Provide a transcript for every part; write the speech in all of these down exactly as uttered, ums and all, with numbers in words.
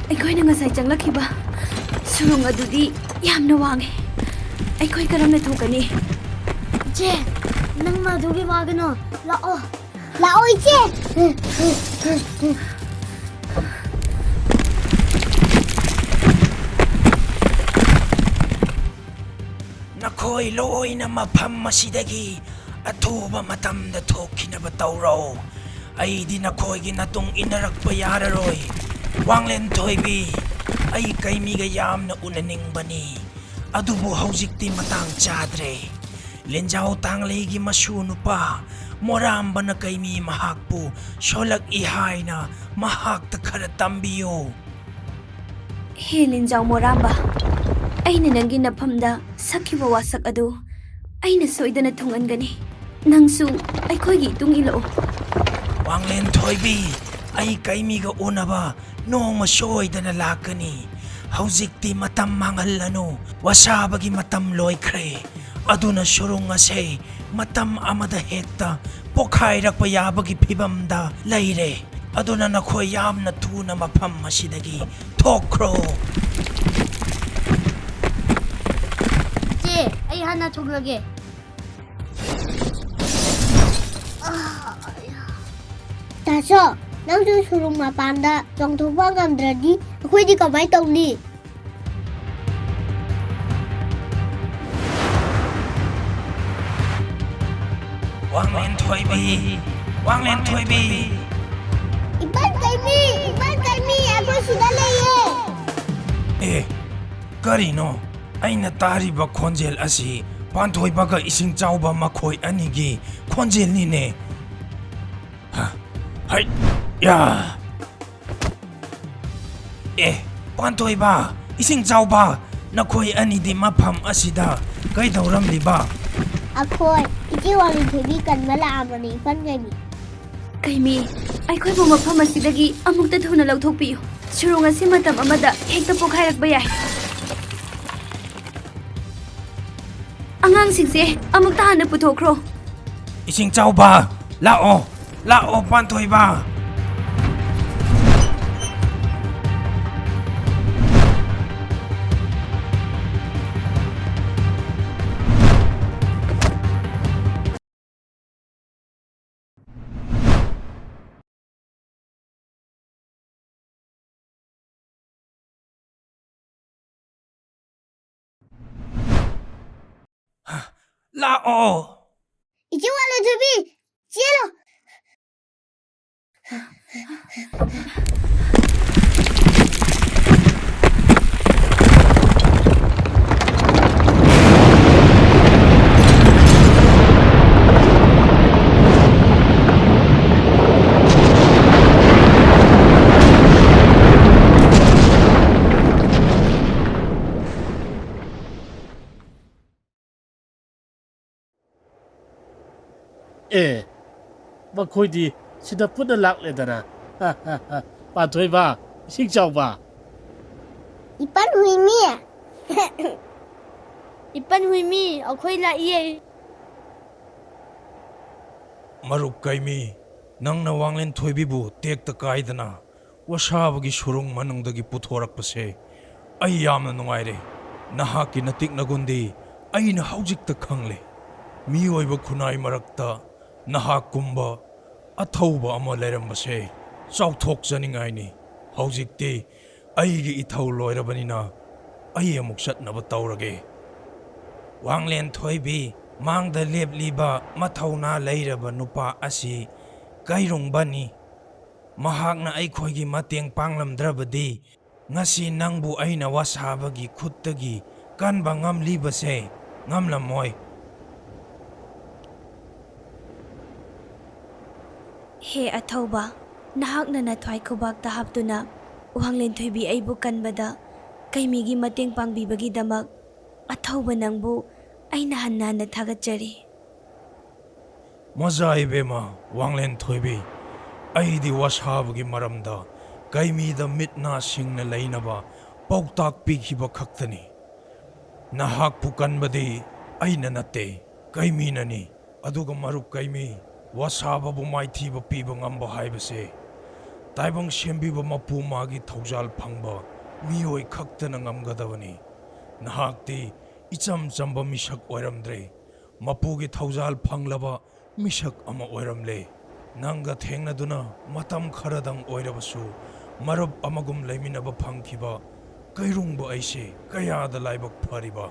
ꯑꯩꯈꯣꯏꯅ ꯉꯁꯥꯏ ꯆꯪꯂꯛꯈꯤꯕ ꯁꯨꯔꯨꯡ ꯑꯗꯨꯗꯤ ꯌꯥꯝꯅ ꯋꯥꯡꯉꯦ꯫ ꯑꯩꯈꯣꯏ ꯀꯔꯝꯅ ꯊꯣꯛꯀꯅꯤ? ꯏꯆꯦ, ꯅꯪ ꯃꯗꯨꯒꯤ ꯋꯥꯒꯅꯣ꯫ ꯂꯥꯛꯑꯣ꯫ ꯂꯥꯛꯑꯣ, ꯏꯆꯦ꯫ ꯅꯈꯣꯏ ꯂꯣꯏꯅ ꯃꯐꯝ ꯑꯁꯤꯗꯒꯤ ꯑꯊꯨꯕ ꯃꯇꯝꯗ ꯊꯣꯛꯈꯤꯅꯕ ꯇꯧꯔꯣ꯫ ꯑꯩꯗꯤ ꯅꯈꯣꯏꯒꯤ ꯅꯇꯨꯡ ꯏꯟꯅꯔꯛꯄ ꯌꯥꯔꯔꯣꯏ꯫ ꯋꯥꯡꯂꯦꯟ ꯊꯣꯏꯕꯤ, ꯑꯩ ꯀꯩꯃꯤꯒ ꯌꯥꯝꯅ ꯎꯅꯅꯤꯡꯕꯅꯤ, ꯑꯗꯨꯕꯨ ꯍꯧꯖꯤꯛꯇꯤ ꯃꯇꯥꯡ ꯆꯥꯗ꯭ꯔꯦ꯫ ꯂꯦꯟꯖꯥꯎ ꯇꯥꯡꯂꯩꯒꯤ ꯃꯁꯨ ꯅꯨꯄꯥ ꯃꯣꯔꯥꯝꯕꯅ ꯀꯩꯃꯤ ꯃꯍꯥꯛꯄꯨ ꯁꯣꯜꯂꯛꯏ ꯍꯥꯏꯅ ꯃꯍꯥꯛꯇ ꯈꯔ ꯇꯝꯕꯤꯌꯨ꯫ ꯍꯦ ꯂꯤꯟꯖꯥꯎ ꯃꯣꯔꯥꯝꯕ, ꯑꯩꯅ ꯅꯪꯒꯤ ꯅꯐꯝꯗ ꯁꯛꯈꯤꯕ ꯋꯥꯁꯛ ꯑꯗꯨ ꯑꯩꯅ ꯁꯣꯏꯗꯅ ꯊꯨꯡꯍꯟꯒꯅꯤ꯫ ꯅꯪꯁꯨ ꯑꯩꯈꯣꯏꯒꯤ ꯏꯇꯨꯡ ꯏꯜꯂꯛꯎ꯫ ꯋꯥꯡꯂꯦꯟ ꯊꯣꯏꯕꯤ, ꯑꯩ ꯀꯩꯃꯤꯒ ꯎꯅꯕ ꯅꯣꯡꯃ ꯁꯣꯏꯗꯅ ꯂꯥꯛꯀꯅꯤ꯫ ꯍꯧꯖꯤꯛꯇꯤ ꯃꯇꯝ ꯃꯥꯡꯍꯜꯂꯅꯨ꯫ ꯋꯥꯁꯥꯕꯒꯤ ꯃꯇꯝ ꯂꯣꯏꯈ꯭ꯔꯦ꯫ ꯑꯗꯨꯅ ꯁꯨꯔꯨꯡ ꯑꯁꯦ ꯃꯇꯝ ꯑꯃꯗ ꯍꯦꯛꯇ ꯄꯣꯈꯥꯏꯔꯛꯄ ꯌꯥꯕꯒꯤ ꯐꯤꯕꯝꯗ ꯂꯩꯔꯦ꯫ ꯑꯗꯨꯅ ꯅꯈꯣꯏ ꯌꯥꯝꯅ ꯊꯨꯅ ꯃꯐꯝ ꯑꯁꯤꯗꯒꯤ ꯊꯣꯛꯈ꯭ꯔꯣ꯫ ꯏꯆꯦ, ꯑꯩ ꯍꯥꯟꯅ ꯊꯣꯛꯂꯒꯦ꯫ ꯇꯥꯆꯧ, ꯅꯪꯁꯨ ꯁꯨꯔꯨꯡ ꯃꯄꯥꯟꯗ ꯆꯣꯡꯊꯣꯛꯄ ꯉꯝꯗ꯭ꯔꯗꯤ ꯑꯩꯈꯣꯏꯗꯤ ꯀꯃꯥꯏ ꯇꯧꯅꯤ? ꯋꯥꯡꯂꯦꯟ ꯊꯣꯏꯕꯤ, ꯋꯥꯡꯂꯦꯟ ꯊꯣꯏꯕꯤ꯫ ꯏꯄꯥꯟ ꯀꯩꯃꯤ, ꯏꯄꯥꯟ ꯀꯩꯃꯤ, ꯑꯩꯈꯣꯏ ꯁꯤꯗ ꯂꯩꯌꯦ꯫ ꯑꯦ, ꯀꯔꯤꯅꯣ? ꯑꯩꯅ ꯇꯥꯔꯤꯕ ꯈꯣꯟꯖꯦꯜ ꯑꯁꯤ ꯄꯥꯟꯊꯣꯏꯕꯒ ꯏꯁꯤꯡ ꯆꯥꯎꯕ ꯃꯈꯣꯏ ꯑꯅꯤꯒꯤ ꯈꯣꯟꯖꯦꯜꯅꯤꯅꯦ꯫ ꯍ, ꯍꯩ, ꯌꯥ꯫ ꯑꯦ, ꯄꯥꯟꯊꯣꯏꯕ, ꯏꯁꯤꯡ ꯆꯥꯎꯕ, ꯅꯈꯣꯏ ꯑꯅꯤꯗꯤ ꯃꯐꯝ ꯑꯁꯤꯗ ꯀꯩꯗꯧꯔꯝꯂꯤꯕ? ꯑꯩꯈꯣꯏ ꯏꯆꯦ ꯋꯥꯡꯂꯦꯟ ꯊꯣꯏꯕꯤ ꯀꯟꯕ ꯂꯥꯛꯑꯕꯅꯦ, ꯏꯄꯟ ꯀꯩꯃꯤ꯫ ꯀꯩꯃꯤ, ꯑꯩꯈꯣꯏꯕꯨ ꯃꯐꯝ ꯑꯁꯤꯗꯒꯤ ꯑꯃꯨꯛꯇ ꯊꯨꯅ ꯂꯧꯊꯣꯛꯄꯤꯌꯨ꯫ ꯁꯨꯔꯨꯡ ꯑꯁꯤ ꯃꯇꯝ ꯑꯃꯗ ꯍꯦꯛꯇ ꯄꯣꯈꯥꯏꯔꯛꯄ ꯌꯥꯏ꯫ ꯑꯉꯥꯡꯁꯤꯡꯁꯦ ꯑꯃꯨꯛꯇ ꯍꯥꯟꯅ ꯄꯨꯊꯣꯛꯈ꯭ꯔꯣ꯫ ꯏꯁꯤꯡ ꯆꯥꯎꯕ, ꯂꯥꯛꯑꯣ, ꯂꯥꯛꯑꯣ, ꯄꯥꯟꯊꯣꯏꯕ꯫ ꯂꯥꯛꯑꯣ꯫ ꯏꯆꯦ ꯋꯥꯡꯂꯦꯟꯊꯣꯏꯕꯤ, ꯆꯦꯜꯂꯣ꯫ ꯑꯦ, ꯃꯈꯣꯏꯗꯤ ꯁꯤꯗ ꯄꯨꯟꯅ ꯂꯥꯛꯂꯦꯗꯅ꯫ ꯄꯥꯟꯊꯣꯏꯕ, ꯏꯁꯤꯡ ꯆꯥꯎꯕ꯫ ꯏꯄꯟ ꯍꯨꯏꯃꯤ꯫ ꯏꯄꯟ ꯍꯨꯏꯃꯤ, ꯑꯩꯈꯣꯏ ꯂꯥꯛꯏꯌꯦ꯫ ꯃꯔꯨꯞ ꯀꯩꯃꯤ, ꯅꯪꯅ ꯋꯥꯡꯂꯦꯟ ꯊꯣꯏꯕꯤꯕꯨ ꯇꯦꯛꯇ ꯀꯥꯏꯗꯅ ꯋꯥꯁꯥꯕꯒꯤ ꯁꯨꯔꯨꯡ ꯃꯅꯨꯡꯗꯒꯤ ꯄꯨꯊꯣꯔꯛꯄꯁꯦ ꯑꯩ ꯌꯥꯝꯅ ꯅꯨꯡꯉꯥꯏꯔꯦ꯫ ꯅꯍꯥꯛꯀꯤ ꯅꯇꯤꯛ ꯅꯒꯨꯟꯗꯤ ꯑꯩꯅ ꯍꯧꯖꯤꯛꯇ ꯈꯪꯂꯦ꯫ ꯃꯤꯑꯣꯏꯕ ꯈꯨꯟꯅꯥꯏ ꯃꯔꯛꯇ ꯅꯍꯥꯛꯀꯨꯝꯕ ꯑꯊꯧꯕ ꯑꯃ ꯂꯩꯔꯝꯕꯁꯦ ꯆꯥꯎꯊꯣꯛꯆꯅꯤꯡꯉꯥꯏꯅꯤ꯫ ꯍꯧꯖꯤꯛꯇꯤ ꯑꯩꯒꯤ ꯏꯊꯧ ꯂꯣꯏꯔꯕꯅꯤꯅ ꯑꯩ ꯑꯃꯨꯛ ꯆꯠꯅꯕ ꯇꯧꯔꯒꯦ꯫ ꯋꯥꯡꯂꯦꯟ ꯊꯣꯏꯕꯤ, ꯃꯥꯡꯗ ꯂꯦꯞꯂꯤꯕ ꯃꯊꯧꯅꯥ ꯂꯩꯔꯕ ꯅꯨꯄꯥ ꯑꯁꯤ ꯀꯩꯔꯨꯡꯕꯅꯤ꯫ ꯃꯍꯥꯛꯅ ꯑꯩꯈꯣꯏꯒꯤ ꯃꯇꯦꯡ ꯄꯥꯡꯂꯝꯗ꯭ꯔꯕꯗꯤ ꯉꯁꯤ ꯅꯪꯕꯨ ꯑꯩꯅ ꯋꯥꯁꯥꯕꯒꯤ ꯈꯨꯠꯇꯒꯤ ꯀꯟꯕ ꯉꯝꯂꯤꯕꯁꯦ ꯉꯝꯂꯝꯃꯣꯏ꯫ ꯍꯦ ꯑꯊꯧꯕ, ꯅꯍꯥꯛꯅ ꯅꯊ꯭ꯋꯥꯏ ꯈꯨꯕꯥꯛꯇ ꯍꯥꯞꯇꯨꯅ ꯋꯥꯡꯂꯦꯟꯊꯣꯏꯕꯤ ꯑꯩꯕꯨ ꯀꯟꯕꯗ ꯀꯩꯃꯤꯒꯤ ꯃꯇꯦꯡ ꯄꯥꯡꯕꯤꯕꯒꯤꯗꯃꯛ ꯑꯊꯧꯕ ꯅꯪꯕꯨ ꯑꯩꯅ ꯍꯟꯅ ꯍꯟꯅ ꯊꯥꯒꯠꯆꯔꯤ꯫ ꯃꯖꯥ ꯏꯕꯦꯝꯃ, ꯋꯥꯡꯂꯦꯟ ꯊꯣꯏꯕꯤ, ꯑꯩꯗꯤ ꯋꯥꯁꯥꯕꯒꯤ ꯃꯔꯝꯗ ꯀꯩꯃꯤꯗ ꯃꯤꯠ ꯅꯥ ꯁꯤꯡꯅ ꯂꯩꯅꯕ ꯄꯥꯎꯇꯥꯛ ꯄꯤꯈꯤꯕ ꯈꯛꯇꯅꯤ꯫ ꯅꯍꯥꯛꯄꯨ ꯀꯟꯕꯗꯤ ꯑꯩꯅ ꯅꯠꯇꯦ, ꯀꯩꯃꯤꯅꯅꯤ꯫ ꯑꯗꯨꯒ ꯃꯔꯨꯞ ꯀꯩꯃꯤ, ꯋꯥꯁꯥꯕꯕꯨ ꯃꯥꯏꯊꯤꯕ ꯄꯤꯕ ꯉꯝꯕ ꯍꯥꯏꯕꯁꯦ ꯇꯥꯏꯕꯪ ꯁꯦꯝꯕꯤꯕ ꯃꯄꯨ ꯃꯥꯒꯤ ꯊꯧꯖꯥꯜ ꯐꯪꯕ ꯃꯤꯑꯣꯏ ꯈꯛꯇꯅ ꯉꯝꯒꯗꯕꯅꯤ꯫ ꯅꯍꯥꯛꯇꯤ ꯏꯆꯝ ꯆꯝꯕ ꯃꯤꯁꯛ ꯑꯣꯏꯔꯝꯗ꯭ꯔꯦ, ꯃꯄꯨꯒꯤ ꯊꯧꯖꯥꯜ ꯐꯪꯂꯕ ꯃꯤꯁꯛ ꯑꯃ ꯑꯣꯏꯔꯝꯂꯦ꯫ ꯅꯪꯒ ꯊꯦꯡꯅꯗꯨꯅ ꯃꯇꯝ ꯈꯔꯗꯪ ꯑꯣꯏꯔꯕꯁꯨ ꯃꯔꯨꯞ ꯑꯃꯒꯨꯝ ꯂꯩꯃꯤꯟꯅꯕ ꯐꯪꯈꯤꯕ ꯀꯩꯔꯨꯡꯕ ꯑꯩꯁꯦ ꯀꯌꯥꯗ ꯂꯥꯏꯕꯛ ꯐꯔꯤꯕ꯫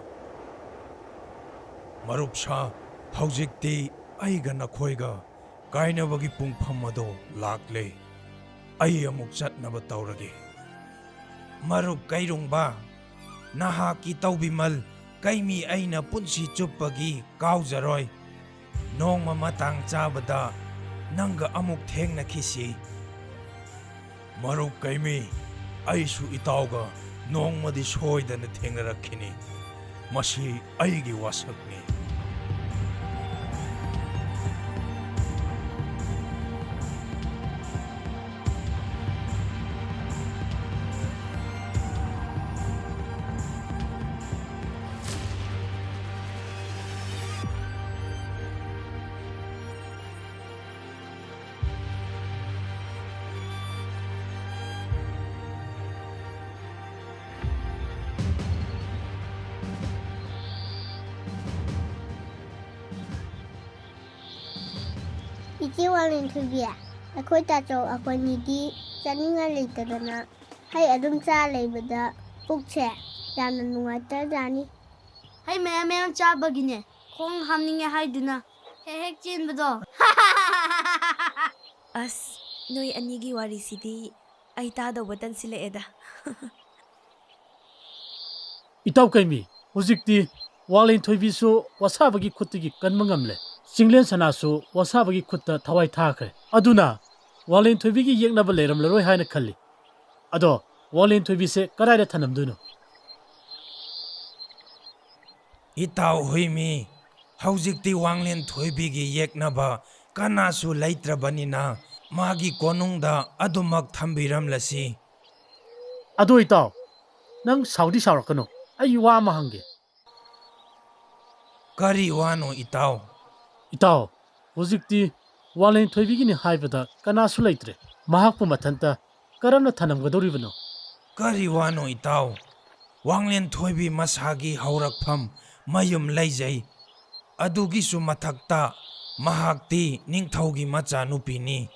ꯃꯔꯨꯞ ꯁꯥ, ꯍꯧꯖꯤꯛꯇꯤ ꯑꯩꯒ ꯅꯈꯣꯏꯒ ꯀꯥꯏꯅꯕꯒꯤ ꯄꯨꯡꯐꯝ ꯑꯗꯣ ꯂꯥꯛꯂꯦ꯫ ꯑꯩ ꯑꯃꯨꯛ ꯆꯠꯅꯕ ꯇꯧꯔꯒꯦ꯫ ꯃꯔꯨꯞ ꯀꯩꯔꯨꯡꯕ, ꯅꯍꯥꯛꯀꯤ ꯇꯧꯕꯤꯃꯜ ꯀꯩꯃꯤ ꯑꯩꯅ ꯄꯨꯟꯁꯤ ꯆꯨꯞꯄꯒꯤ ꯀꯥꯎꯖꯔꯣꯏ꯫ ꯅꯣꯡꯃ ꯃꯇꯥꯡ ꯆꯥꯕꯗ ꯅꯪꯒ ꯑꯃꯨꯛ ꯊꯦꯡꯅꯈꯤꯁꯤ꯫ ꯃꯔꯨꯞ ꯀꯩꯃꯤ, ꯑꯩꯁꯨ ꯏꯇꯥꯎꯒ ꯅꯣꯡꯃꯗꯤ ꯁꯣꯏꯗꯅ ꯊꯦꯡꯅꯔꯛꯈꯤꯅꯤ꯫ ꯃꯁꯤ ꯑꯩꯒꯤ ꯋꯥꯁꯛꯅꯤ꯫ ꯏꯆꯦ ꯋꯥꯡꯂꯦꯟꯊꯣꯏꯕꯤ, ꯑꯩꯈꯣꯏ ꯇꯥꯆꯧ ꯑꯩꯈꯣꯏꯅꯤꯗꯤ ꯆꯠꯅꯤꯡꯉꯥꯏ ꯂꯩꯇꯗꯅ ꯍꯩ ꯑꯗꯨꯝ ꯆꯥ ꯂꯩꯕꯗ ꯄꯨꯛꯁꯦ ꯌꯥꯝꯅ ꯅꯨꯡꯉꯥꯏꯇ꯭ꯔꯖꯥꯠꯅꯤ꯫ ꯍꯩ ꯃꯌꯥꯝ ꯃꯌꯥꯝ ꯆꯥꯕꯒꯤꯅꯦ, ꯈꯣꯡ ꯍꯥꯝꯅꯤꯡꯉꯦ ꯍꯥꯏꯗꯨꯅ ꯍꯦꯛ ꯍꯦꯛ ꯆꯦꯟꯕꯗꯣ꯫ ꯑꯁ, ꯅꯣꯏ ꯑꯅꯤꯒꯤ ꯋꯥꯔꯤꯁꯤꯗꯤ ꯑꯩ ꯇꯥꯗꯧꯕ ꯇꯟꯁꯤꯜꯂꯛꯑꯦꯗ꯫ ꯏꯇꯥꯎ ꯀꯩꯃꯤ, ꯍꯧꯖꯤꯛꯇꯤ ꯋꯥꯡꯂꯦꯟ ꯊꯣꯏꯕꯤꯁꯨ ꯋꯥꯁꯥꯕꯒꯤ ꯈꯨꯠꯇꯒꯤ ꯀꯟꯕ ꯉꯝꯂꯦ꯫ ꯆꯤꯡꯂꯦꯟ ꯁꯅꯥꯁꯨ ꯋꯥꯁꯥꯕꯒꯤ ꯈꯨꯠꯇ ꯊꯋꯥꯏ ꯊꯥꯈ꯭ꯔꯦ꯫ ꯑꯗꯨꯅ ꯋꯥꯡꯂꯦꯟ ꯊꯣꯏꯕꯤꯒꯤ ꯌꯦꯛꯅꯕ ꯂꯩꯔꯝꯂꯔꯣꯏ ꯍꯥꯏꯅ ꯈꯜꯂꯤ꯫ ꯑꯗꯣ ꯋꯥꯡꯂꯦꯟ ꯊꯣꯏꯕꯤꯁꯦ ꯀꯗꯥꯏꯗ ꯊꯅꯝꯗꯣꯏꯅꯣ? ꯏꯇꯥꯎ ꯍꯨꯏꯃꯤ, ꯍꯧꯖꯤꯛꯇꯤ ꯋꯥꯡꯂꯦꯟ ꯊꯣꯏꯕꯤꯒꯤ ꯌꯦꯛꯅꯕ ꯀꯅꯥꯁꯨ ꯂꯩꯇ꯭ꯔꯕꯅꯤꯅ ꯃꯥꯒꯤ ꯀꯣꯅꯨꯡꯗ ꯑꯗꯨꯃꯛ ꯊꯝꯕꯤꯔꯝꯂꯁꯤ꯫ ꯑꯗꯣ ꯏꯇꯥꯎ, ꯅꯪ ꯁꯥꯎꯗꯤ ꯁꯥꯎꯔꯛꯀꯅꯨ, ꯑꯩ ꯋꯥ ꯑꯃ ꯍꯪꯒꯦ꯫ ꯀꯔꯤ ꯋꯥꯅꯣ ꯏꯇꯥꯎ? ꯏꯇꯥꯎ, ꯍꯧꯖꯤꯛꯇꯤ ꯋꯥꯡꯂꯦꯟ ꯊꯣꯏꯕꯤꯒꯤꯅꯤ ꯍꯥꯏꯕꯗ ꯀꯅꯥꯁꯨ ꯂꯩꯇ꯭ꯔꯦ꯫ ꯃꯍꯥꯛꯄꯨ ꯃꯊꯟꯇ ꯀꯔꯝꯅ ꯊꯅꯝꯒꯗꯧꯔꯤꯕꯅꯣ? ꯀꯔꯤ ꯋꯥꯅꯣ ꯏꯇꯥꯎ? ꯋꯥꯡꯂꯦꯟ ꯊꯣꯏꯕꯤ ꯃꯁꯥꯒꯤ ꯍꯧꯔꯛꯐꯝ ꯃꯌꯨꯝ ꯂꯩꯖꯩ꯫ ꯑꯗꯨꯒꯤꯁꯨ ꯃꯊꯛꯇ ꯃꯍꯥꯛꯇꯤ ꯅꯤꯡꯊꯧꯒꯤ ꯃꯆꯥꯅꯨꯄꯤꯅꯤ꯫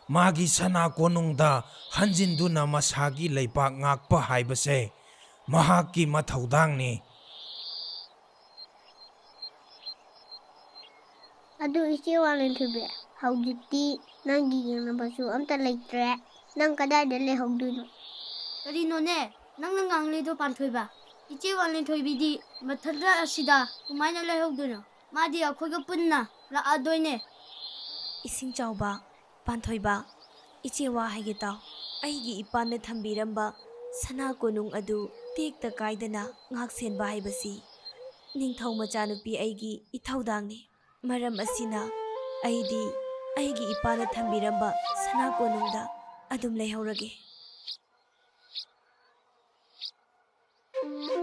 ꯃꯥꯒꯤ ꯁꯅꯥ ꯀꯣꯅꯨꯡꯗ ꯍꯟꯖꯤꯟꯗꯨꯅ ꯃꯁꯥꯒꯤ ꯂꯩꯄꯥꯛ ꯉꯥꯛꯄ ꯍꯥꯏꯕꯁꯦ ꯃꯍꯥꯛꯀꯤ ꯃꯊꯧꯗꯥꯡꯅꯤ꯫ ꯑꯗꯨ ꯏꯆꯦ ꯋꯥꯡꯂꯦꯟꯊꯣꯏꯕꯤ, ꯍꯧꯖꯤꯛꯇꯤ ꯅꯪꯒꯤ ꯌꯦꯡꯅꯕꯁꯨ ꯑꯝꯇ ꯂꯩꯇ꯭ꯔꯦ꯫ ꯅꯪ ꯀꯗꯥꯏꯗ ꯂꯩꯍꯧꯗꯣꯏꯅꯣ? ꯀꯔꯤꯅꯣꯅꯦ ꯅꯪꯅ ꯉꯥꯡꯂꯤꯗꯣ, ꯄꯥꯟꯊꯣꯏꯕ? ꯏꯆꯦ ꯋꯥꯡꯂꯦꯟꯊꯣꯏꯕꯤꯗꯤ ꯃꯊꯟꯇ ꯑꯁꯤꯗ ꯀꯃꯥꯏꯅ ꯂꯩꯍꯧꯗꯣꯏꯅꯣ? ꯃꯥꯗꯤ ꯑꯩꯈꯣꯏꯒ ꯄꯨꯟꯅ ꯂꯥꯛꯑꯗꯣꯏꯅꯦ꯫ ꯏꯁꯤꯡ ꯆꯥꯎꯕ, ꯄꯥꯟꯊꯣꯏꯕ, ꯏꯆꯦ ꯋꯥ ꯍꯥꯏꯒꯦ ꯇꯥꯎ꯫ ꯑꯩꯒꯤ ꯏꯄꯥꯅ ꯊꯝꯕꯤꯔꯝꯕ ꯁꯅꯥ ꯀꯣꯅꯨꯡ ꯑꯗꯨ ꯇꯦꯛꯇ ꯀꯥꯏꯗꯅ ꯉꯥꯛ ꯁꯦꯟꯕ ꯍꯥꯏꯕꯁꯤ ꯅꯤꯡꯊꯧ ꯃꯆꯥꯅꯨꯄꯤ ꯑꯩꯒꯤ ꯏꯊꯧꯗꯥꯡꯅꯤ꯫ ꯃꯔꯝ ꯑꯁꯤꯅ ꯑꯩꯗꯤ ꯑꯩꯒꯤ ꯏꯄꯥꯅ ꯊꯝꯕꯤꯔꯝꯕ ꯁꯅꯥ ꯀꯣꯅꯨꯡꯗ ꯑꯗꯨꯝ ꯂꯩꯍꯧꯔꯒꯦ꯫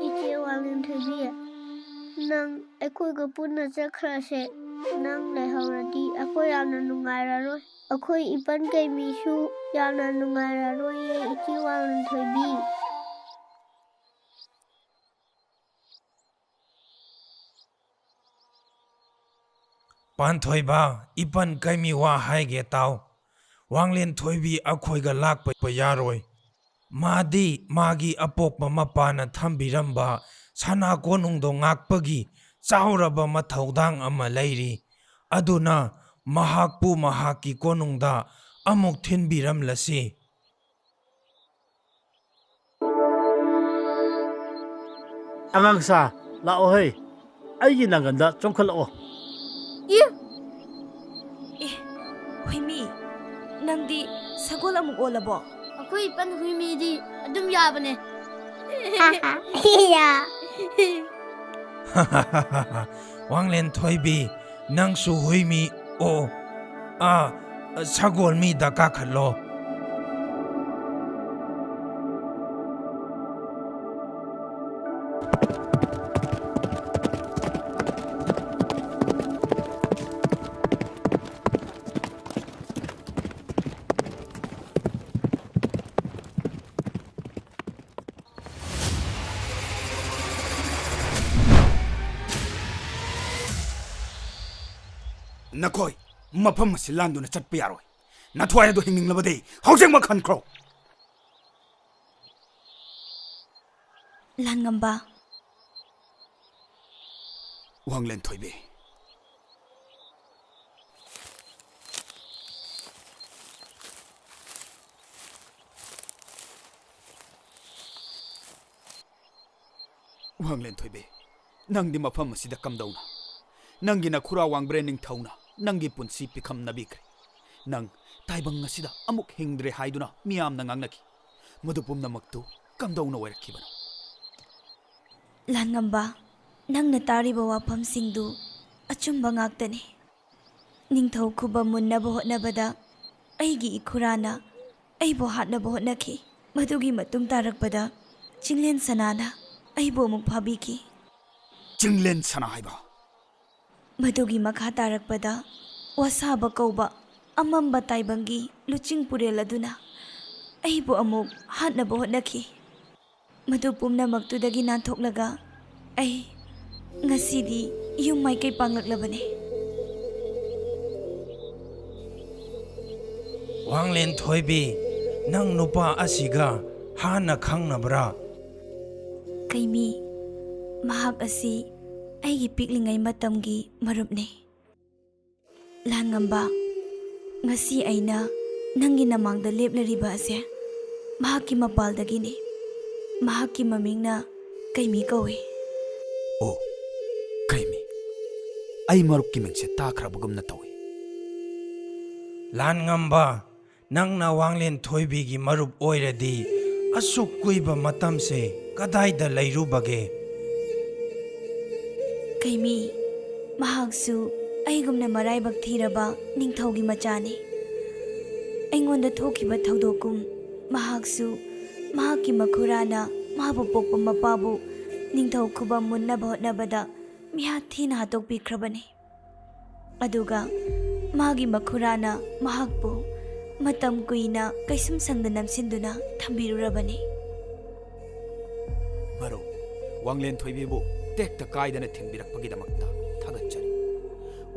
ꯏꯆꯦ ꯋꯥꯡꯂꯦꯟꯊꯣꯏꯕꯤ, ꯅꯪ ꯑꯩꯈꯣꯏꯒ ꯄꯨꯟꯅ ꯆꯠꯈ꯭ꯔꯁꯦ꯫ ꯅꯪ ꯂꯩꯍꯧꯔꯗꯤ ꯑꯩꯈꯣꯏ ꯌꯥꯝꯅ ꯅꯨꯡꯉꯥꯏꯔꯔꯣꯏ꯫ ꯑꯩꯈꯣꯏ ꯏꯄꯟ ꯀꯩꯃꯤꯁꯨ ꯌꯥꯝꯅ ꯅꯨꯡꯉꯥꯏꯔꯔꯣꯏꯌꯦ, ꯏꯆꯦ ꯋꯥꯡꯂꯦꯟꯊꯣꯏꯕꯤ꯫ ꯄꯥꯟꯊꯣꯏꯕ, ꯏꯄꯟ ꯀꯩꯃꯤ ꯋꯥ ꯍꯥꯏꯒꯦ ꯇꯥꯎ꯫ ꯋꯥꯡꯂꯦꯟ ꯊꯣꯏꯕꯤ ꯑꯩꯈꯣꯏꯒ ꯂꯥꯛꯄ ꯌꯥꯔꯣꯏ꯫ ꯃꯥꯗꯤ ꯃꯥꯒꯤ ꯑꯄꯣꯛꯄ ꯃꯄꯥꯅ ꯊꯝꯕꯤꯔꯝꯕ ꯁꯅꯥ ꯀꯣꯅꯨꯡꯗꯣ ꯉꯥꯛꯄꯒꯤ ꯆꯥꯎꯔꯕ ꯃꯊꯧꯗꯥꯡ ꯑꯃ ꯂꯩꯔꯤ꯫ ꯑꯗꯨꯅ ꯃꯍꯥꯛꯄꯨ ꯃꯍꯥꯛꯀꯤ ꯀꯣꯅꯨꯡꯗ ꯑꯃꯨꯛ ꯊꯤꯟꯕꯤꯔꯝꯂꯁꯤ꯫ ꯑꯉꯥꯡꯁꯥ, ꯂꯥꯛꯑꯣꯍꯦ, ꯑꯩꯒꯤ ꯅꯥꯒꯟꯗ ꯆꯣꯡꯈꯠꯂꯛꯑꯣ꯫ ꯏ! ꯑꯦ, ꯍꯨꯏꯃꯤ, ꯅꯪꯗꯤ ꯁꯒꯣꯜ ꯑꯃꯨꯛ ꯑꯣꯜꯂꯕꯣ? ꯑꯩꯈꯣꯏ ꯏꯄꯟ ꯍꯨꯏꯃꯤꯗꯤ ꯑꯗꯨꯝ ꯌꯥꯕꯅꯦ꯫ ꯋꯥꯡꯂꯦꯟ ꯊꯣꯏꯕꯤ, ꯅꯪꯁꯨ ꯍꯨꯏꯃꯤ ꯑꯣ꯫ ꯑꯥ, ꯁꯒꯣꯜ ꯃꯤꯗ ꯀꯥꯈꯠꯂꯣ꯫ ꯅꯈꯣꯏ ꯃꯐꯝ ꯑꯁꯤ ꯂꯥꯟꯗꯨꯅ ꯆꯠꯄ ꯌꯥꯔꯣꯏ꯫ ꯅꯊ꯭ꯋꯥꯏ ꯑꯗꯨ ꯍꯤꯡꯅꯤꯡꯂꯕꯗꯤ ꯍꯧꯖꯤꯛꯃꯛ ꯍꯟꯈ꯭ꯔꯣ꯫ ꯂꯥꯟꯉꯝꯕ꯫ ꯋꯥꯡꯂꯦꯟ ꯊꯣꯏꯕꯤ꯫ ꯋꯥꯡꯂꯦꯟ ꯊꯣꯏꯕꯤ, ꯅꯪꯗꯤ ꯃꯐꯝ ꯑꯁꯤꯗ ꯀꯝꯗꯧꯅ? ꯅꯪꯒꯤ ꯅꯈꯨꯔꯥ ꯋꯥꯡꯕ꯭ꯔꯦꯟ ꯅꯤꯡꯊꯧꯅ ꯅꯪꯒꯤ ꯄꯨꯟꯁꯤ ꯄꯤꯈꯝꯅꯕꯤꯈ꯭ꯔꯦ꯫ ꯅꯪ ꯇꯥꯏꯕꯪ ꯑꯁꯤꯗ ꯑꯃꯨꯛ ꯍꯤꯡꯗ꯭ꯔꯦ ꯍꯥꯏꯗꯨꯅ ꯃꯤꯌꯥꯝꯅ ꯉꯥꯡꯅꯈꯤ꯫ ꯃꯗꯨ ꯄꯨꯝꯅꯃꯛꯇꯨ ꯀꯝꯗꯧꯅ ꯑꯣꯏꯔꯛꯈꯤꯕꯅꯣ? ꯂꯥꯟꯉꯝꯕ, ꯅꯪꯅ ꯇꯥꯔꯤꯕ ꯋꯥꯐꯝꯁꯤꯡꯗꯨ ꯑꯆꯨꯝꯕ ꯉꯥꯛꯇꯅꯤ꯫ ꯅꯤꯡꯊꯧ ꯈꯨꯕꯝ ꯃꯨꯟꯅꯕ ꯍꯣꯠꯅꯕꯗ ꯑꯩꯒꯤ ꯏꯈꯨꯔꯥꯅ ꯑꯩꯕꯨ ꯍꯥꯠꯅꯕ ꯍꯣꯠꯅꯈꯤ꯫ ꯃꯗꯨꯒꯤ ꯃꯇꯨꯡ ꯇꯥꯔꯛꯄꯗ ꯆꯤꯡꯂꯦꯟ ꯁꯅꯥꯅ ꯑꯩꯕꯨ ꯑꯃꯨꯛ ꯐꯥꯕꯤꯈꯤ꯫ ꯆꯤꯡꯂꯦꯟ ꯁꯅꯥ ꯍꯥꯏꯕ? ꯃꯗꯨꯒꯤ ꯃꯈꯥ ꯇꯥꯔꯛꯄꯗ ꯋꯥꯁꯥꯕ ꯀꯧꯕ ꯑꯃꯝꯕ ꯇꯥꯏꯕꯪꯒꯤ ꯂꯨꯆꯤꯡ ꯄꯨꯔꯦꯜ ꯑꯗꯨꯅ ꯑꯩꯕꯨ ꯑꯃꯨꯛ ꯍꯥꯠꯅꯕ ꯍꯣꯠꯅꯈꯤ꯫ ꯃꯗꯨ ꯄꯨꯝꯅꯃꯛꯇꯨꯗꯒꯤ ꯅꯥꯟꯊꯣꯛꯂꯒ ꯑꯩ ꯉꯁꯤꯗꯤ ꯌꯨꯝ ꯃꯥꯏꯀꯩ ꯄꯥꯡꯂꯛꯂꯕꯅꯤ꯫ ꯋꯥꯡꯂꯦꯟ ꯊꯣꯏꯕꯤ, ꯅꯪ ꯅꯨꯄꯥ ꯑꯁꯤꯒ ꯍꯥꯟꯅ ꯈꯪꯅꯕ꯭ꯔꯥ? ꯀꯩꯃꯤ, ꯃꯍꯥꯛ ꯑꯁꯤ ꯑꯩꯒꯤ ꯄꯤꯛꯂꯤꯉꯩ ꯃꯇꯝꯒꯤ ꯃꯔꯨꯞꯅꯤ꯫ ꯂꯥꯟꯉꯝꯕ, ꯉꯁꯤ ꯑꯩꯅ ꯅꯪꯒꯤ ꯅꯃꯥꯡꯗ ꯂꯦꯞꯂꯔꯤꯕ ꯑꯁꯦ ꯃꯍꯥꯛꯀꯤ ꯃꯄꯥꯜꯗꯒꯤꯅꯤ꯫ ꯃꯍꯥꯛꯀꯤ ꯃꯃꯤꯡꯅ ꯀꯩꯃꯤ ꯀꯧꯏ꯫ ꯑꯣ, ꯀꯩꯃꯤ, ꯑꯩ ꯃꯔꯨꯞꯀꯤ ꯃꯤꯡꯁꯦ ꯇꯥꯈ꯭ꯔꯕꯒꯨꯝꯅ ꯇꯧꯏ꯫ ꯂꯥꯟꯉꯝꯕ, ꯅꯪꯅ ꯋꯥꯡꯂꯦꯟ ꯊꯣꯏꯕꯤꯒꯤ ꯃꯔꯨꯞ ꯑꯣꯏꯔꯗꯤ ꯑꯁꯨꯛ ꯀꯨꯏꯕ ꯃꯇꯝꯁꯦ ꯀꯗꯥꯏꯗ ꯂꯩꯔꯨꯕꯒꯦ? ꯀꯩꯃꯤ, ꯃꯍꯥꯛꯁꯨ ꯑꯩꯒꯨꯝꯅ ꯃꯔꯥꯏꯕꯛ ꯊꯤꯔꯕ ꯅꯤꯡꯊꯧꯒꯤ ꯃꯆꯥꯅꯤ꯫ ꯑꯩꯉꯣꯟꯗ ꯊꯣꯛꯈꯤꯕ ꯊꯧꯗꯣꯛꯀꯨꯝ ꯃꯍꯥꯛꯁꯨ ꯃꯍꯥꯛꯀꯤ ꯃꯈꯨꯔꯥꯅ ꯃꯥꯕꯨ ꯄꯣꯛꯄ ꯃꯄꯥꯕꯨ ꯅꯤꯡꯊꯧ ꯈꯨꯕꯝ ꯃꯨꯟꯅꯕ ꯍꯣꯠꯅꯕꯗ ꯃꯤꯍꯥꯠ ꯊꯤꯅ ꯍꯥꯠꯇꯣꯛꯄꯤꯈ꯭ꯔꯕꯅꯤ꯫ ꯑꯗꯨꯒ ꯃꯥꯒꯤ ꯃꯈꯨꯔꯥꯅ ꯃꯍꯥꯛꯄꯨ ꯃꯇꯝ ꯀꯨꯏꯅ ꯀꯩꯁꯨꯝ ꯁꯪꯗ ꯅꯝꯁꯤꯟꯗꯨꯅ ꯊꯝꯕꯤꯔꯨꯔꯕꯅꯤ꯫ ꯃꯔꯨꯞ, ꯋꯥꯡꯂꯦꯟ ꯊꯣꯏꯕꯤꯕꯨ ꯇꯦꯛꯇ ꯀꯥꯏꯗꯅ ꯊꯤꯟꯕꯤꯔꯛꯄꯒꯤꯗꯃꯛꯇ ꯊꯥꯒꯠꯆꯔꯤ꯫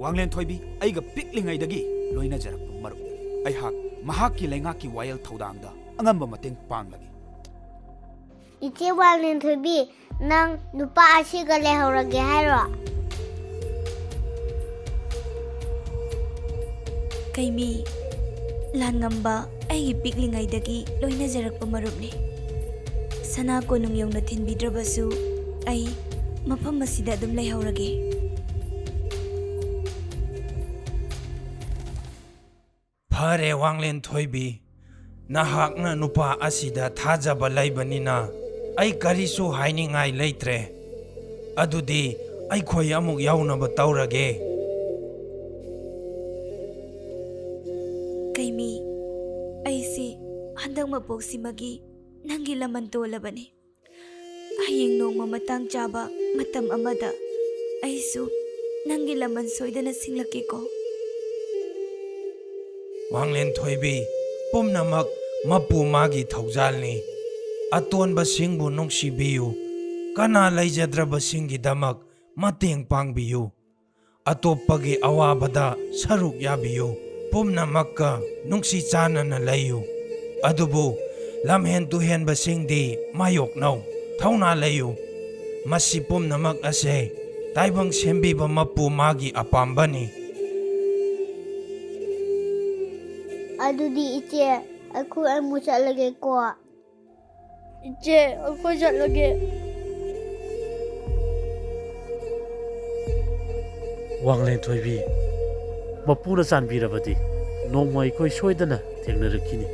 ꯋꯥꯡꯂꯦꯟ ꯊꯣꯏꯕꯤ ꯑꯩꯒ ꯄꯤꯛꯂꯤꯉꯩꯗꯒꯤ ꯂꯣꯏꯅꯖꯔꯛꯄ ꯃꯔꯨꯞꯅꯤ꯫ ꯑꯩꯍꯥꯛ ꯃꯍꯥꯛꯀꯤ ꯂꯩꯉꯥꯛꯀꯤ ꯋꯥꯌꯦꯜ ꯊꯧꯗꯥꯡꯗ ꯑꯉꯝꯕ ꯃꯇꯦꯡ ꯄꯥꯡꯂꯒꯦ꯫ ꯏꯆꯦ ꯋꯥꯡꯂꯦꯟ ꯊꯣꯏꯕꯤ, ꯅꯪ ꯅꯨꯄꯥ ꯑꯁꯤꯒ ꯂꯩꯍꯧꯔꯒꯦ ꯍꯥꯏꯔꯣ? ꯀꯩꯃꯤ, ꯂꯥꯟꯉꯝꯕ ꯑꯩꯒꯤ ꯄꯤꯛꯂꯤꯉꯩꯗꯒꯤ ꯂꯣꯏꯅꯖꯔꯛꯄ ꯃꯔꯨꯞꯅꯤ꯫ ꯁꯅꯥ ꯀꯣꯅꯨꯡ ꯌꯧꯅ ꯊꯤꯟꯕꯤꯗ꯭ꯔꯕꯁꯨ ꯑꯩ ꯃꯐꯝ ꯑꯁꯤꯗ ꯑꯗꯨꯝ ꯂꯩꯍꯧꯔꯒꯦ꯫ ꯐꯔꯦ, ꯋꯥꯡꯂꯦꯟ ꯊꯣꯏꯕꯤ, ꯅꯍꯥꯛꯅ ꯅꯨꯄꯥ ꯑꯁꯤꯗ ꯊꯥꯖꯕ ꯂꯩꯕꯅꯤꯅ ꯑꯩ ꯀꯔꯤꯁꯨ ꯍꯥꯏꯅꯤꯡꯉꯥꯏ ꯂꯩꯇ꯭ꯔꯦ꯫ ꯑꯗꯨꯗꯤ ꯑꯩꯈꯣꯏ ꯑꯃꯨꯛ ꯌꯧꯅꯕ ꯇꯧꯔꯒꯦ꯫ ꯀꯩꯃꯤ, ꯑꯩꯁꯤ ꯍꯟꯗꯛ ꯃꯄꯣꯛꯁꯤꯃꯒꯤ ꯅꯪꯒꯤ ꯂꯃꯟ ꯇꯣꯜꯂꯕꯅꯤ꯫ ꯍꯌꯦꯡ ꯅꯣꯡꯃ ꯃꯇꯥꯡ ꯆꯥꯕ ꯃꯇꯝ ꯑꯃꯗ ꯑꯩꯁꯨ ꯅꯪꯒꯤ ꯂꯃꯟ ꯁꯣꯏꯗꯅ ꯁꯤꯡꯂꯛꯀꯦꯀꯣ꯫ ꯋꯥꯡꯂꯦꯟ ꯊꯣꯏꯕꯤ, ꯄꯨꯝꯅꯃꯛ ꯃꯄꯨ ꯃꯥꯒꯤ ꯊꯧꯖꯥꯜꯅꯤ꯫ ꯑꯇꯣꯟꯕꯁꯤꯡꯕꯨ ꯅꯨꯡꯁꯤꯕꯤꯌꯨ, ꯀꯅꯥ ꯂꯩꯖꯗ꯭ꯔꯕꯁꯤꯡꯒꯤꯗꯃꯛ ꯃꯇꯦꯡ ꯄꯥꯡꯕꯤꯌꯨ꯫ ꯑꯇꯣꯞꯄꯒꯤ ꯑꯋꯥꯕꯗ ꯁꯔꯨꯛ ꯌꯥꯕꯤꯌꯨ꯫ ꯄꯨꯝꯅꯃꯛꯀ ꯅꯨꯡꯁꯤ ꯆꯥꯟꯅꯅ ꯂꯩꯌꯨ꯫ ꯑꯗꯨꯕꯨ ꯂꯝꯍꯦꯟ ꯇꯨꯍꯦꯟꯕꯁꯤꯡꯗꯤ ꯃꯥꯌꯣꯛꯅꯧ꯫ ꯊꯧꯅꯥ ꯂꯩꯌꯨ꯫ ꯃꯁꯤ ꯄꯨꯝꯅꯃꯛ ꯑꯁꯦ ꯇꯥꯏꯕꯪ ꯁꯦꯝꯕꯤꯕ ꯃꯄꯨ ꯃꯥꯒꯤ ꯑꯄꯥꯝꯕꯅꯤ꯫ ꯑꯗꯨꯗꯤ ꯏꯆꯦ, ꯑꯩꯈꯣꯏ ꯑꯃꯨꯛ ꯆꯠꯂꯒꯦꯀꯣ꯫ ꯏꯆꯦ, ꯑꯩꯈꯣꯏ ꯆꯠꯂꯒꯦ꯫ ꯋꯥꯡꯂꯦꯟ ꯊꯣꯏꯕꯤ, ꯃꯄꯨꯅ ꯆꯥꯟꯕꯤꯔꯕꯗꯤ ꯅꯣꯡꯃ ꯑꯩꯈꯣꯏ ꯁꯣꯏꯗꯅ ꯊꯦꯡꯅꯔꯛꯈꯤꯅꯤ꯫